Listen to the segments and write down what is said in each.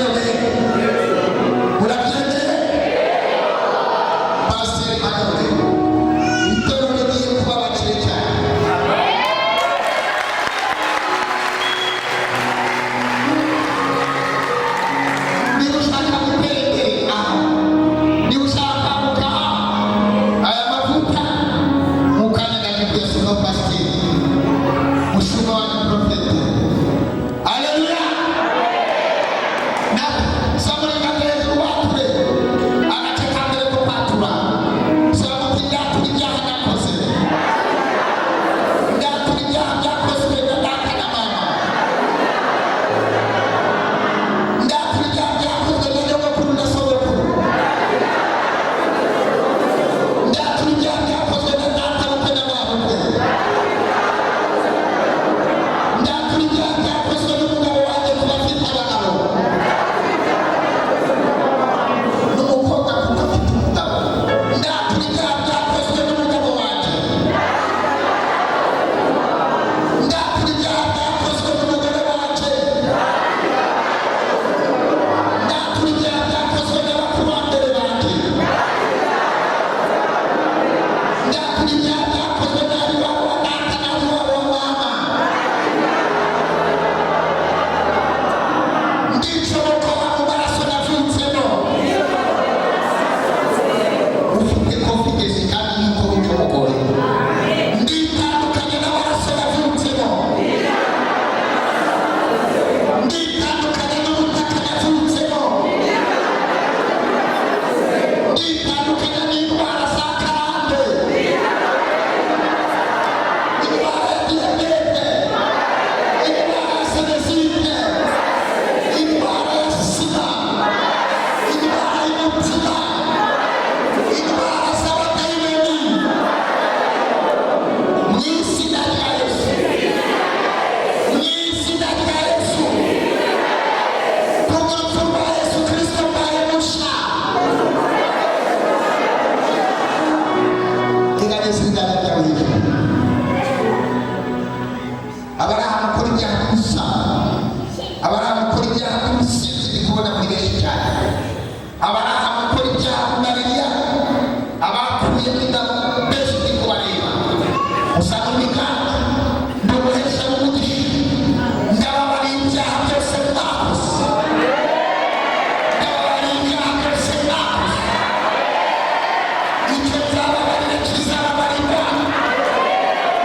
Murabyemeye? Murabyemeye? Pasiteri Manore, itorero rigiye kuba abakire cyane. Niba ushaka gutera imbere aha, niba ushaka kwambuka aya mavuta mu kanya gato kuyasukaho, pasiteri mushumba wanyu, porofeti, aleluya. Na zamura hejuru, wature agace ka mbere ko kwatura. Saba uti: "Ndatura ibyaha nakoze, ndatura ibyaha byakozwe na data na mama, ndatura ibyaha byakozwe na nyogokuru na sogokuru, ndatura ibyaha byakozwe na data bukwe na mabukwe, ndatura ibyaha byakozwe n'umugabo wanjye kuba afite abagabo, n'umukobwa kuko afite umugabo, ndatura ibyaha byakozwe n'umugabo wanjye, ndatura ibyaha byakozwe n'umugore wanjye, ndatura ibyaha byakozwe n'abakurambere banjye, ndatura ibyaha byakozwe n'ab'iwabo wa data n'ab'iwabo wa mama. Ndicomokora mu maraso navutsemo." Ufite confidence kandi yuko wicomokore. Nditandukanye n'amaraso navutsemo, nditandukanye n'ubutaka navutsemo, nditandukanye n'indwara za karande, indwara ya diyabete, indwara ya sinusite, indwara ya sida, indwara y'umutima, indwara z'abadayimoni, mu izina rya Yesu, mu izina rya Yesu. Kubw'urupfu rwa Yesu Kirisito mbaye musha. Teganyiriza ibiganza byawe hejuru. Abari ahantu ukora ibyaha by'ubusambanyi, abari ahantu ukora ibyaha by'ubusinzi, ndi kubona muri benshi cyane, abari ahantu ukora ibyaha mu, abakuyemo inda benshi ndi kubareba. Usanga ibiganza, ndi umuhesha w'umugisha, ndababariye ibyaha byose mwakoze, ndababariye ibyaha byose mwakoze. Icyo nzababarira kizababarirwa,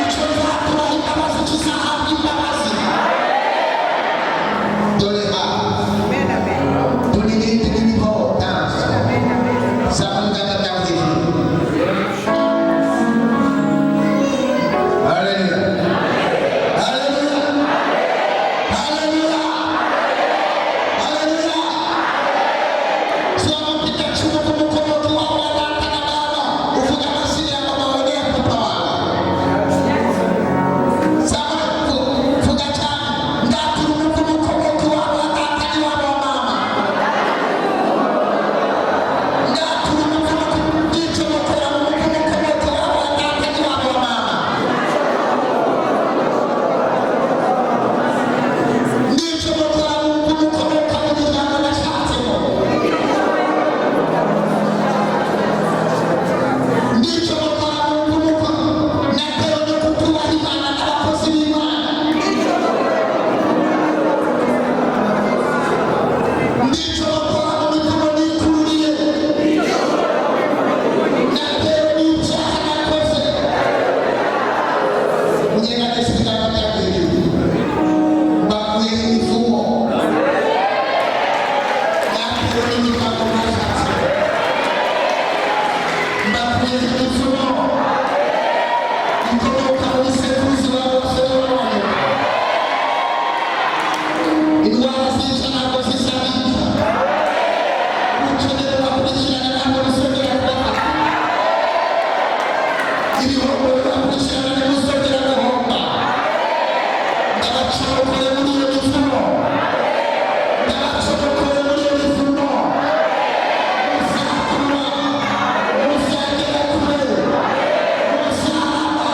icyo nzaturaho imbabazi kizahabwa imbabazi. Dore ha, dore ibindi biriho danse. Zamura ibiganza byawe hejuru. Haleluya, haleluya, haleluya, haleluya. Soma mfite ku mukomoki wawe wa data na mama. Uvuga amazina ya mama wawe n'iya papa wawe. Zamura, vuga cyane: "Ndatura umukomoki wawe wa data n'iwabo wa mama, ndatura umukomoki, ndicomokora mu mukomoki wawe wa data n'iwabo wa mama, ndicomokora mu mukomoka mu muryango nashatsemo, ndicomokora mu mukomoka natewe no kutubaha Imana n'abakozi b'Imana, ndicomokora mu mivumo nikururiye natewe n'ibyaha nakoze." Munyeganeze ibiganza byawe hejuru. Bakuye imivumo natewe n'imiryango nashatse, mbakuye imivumo ikomoka muri sekuruzi wa bose n'abana. Indwara zica ntabwo zisabica, ubukene bubakurikirana ntabwo buzongera kubafata, ibihombo bibakurikirana ntibuzongera guhomba. Ndabacomokore muri iyo mivumo, ndabacomokore muri iyo mivumo. Muzakura, muzagera kure, muzarama.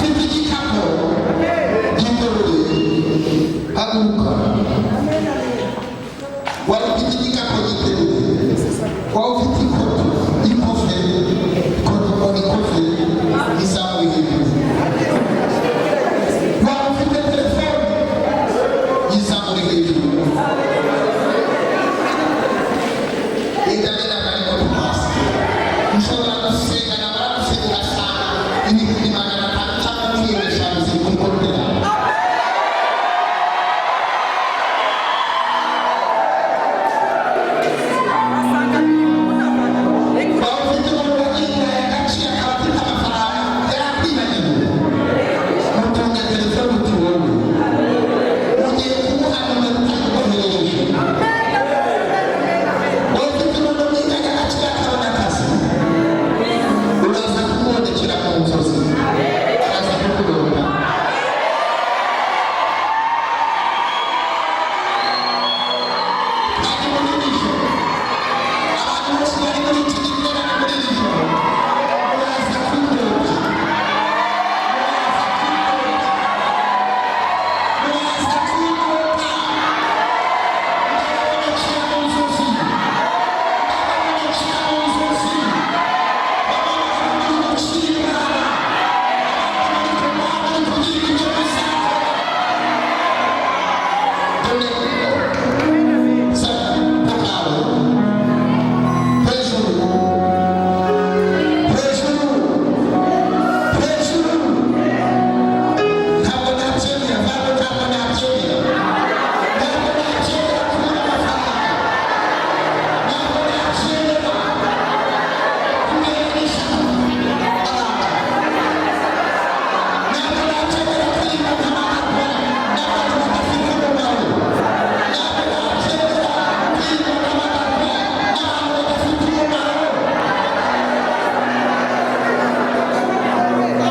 Ufite igikapu, giterure, haguruka. Wari ufite igikapu, giterure. Waba ufite ikoto, ikofe, ikoto, ikofe, izamuye hejuru. Waba ufite telefone, izamure hejuru. Itabera karimo hasi. Ushobora gusenga, namara gusenga ugasanga 200.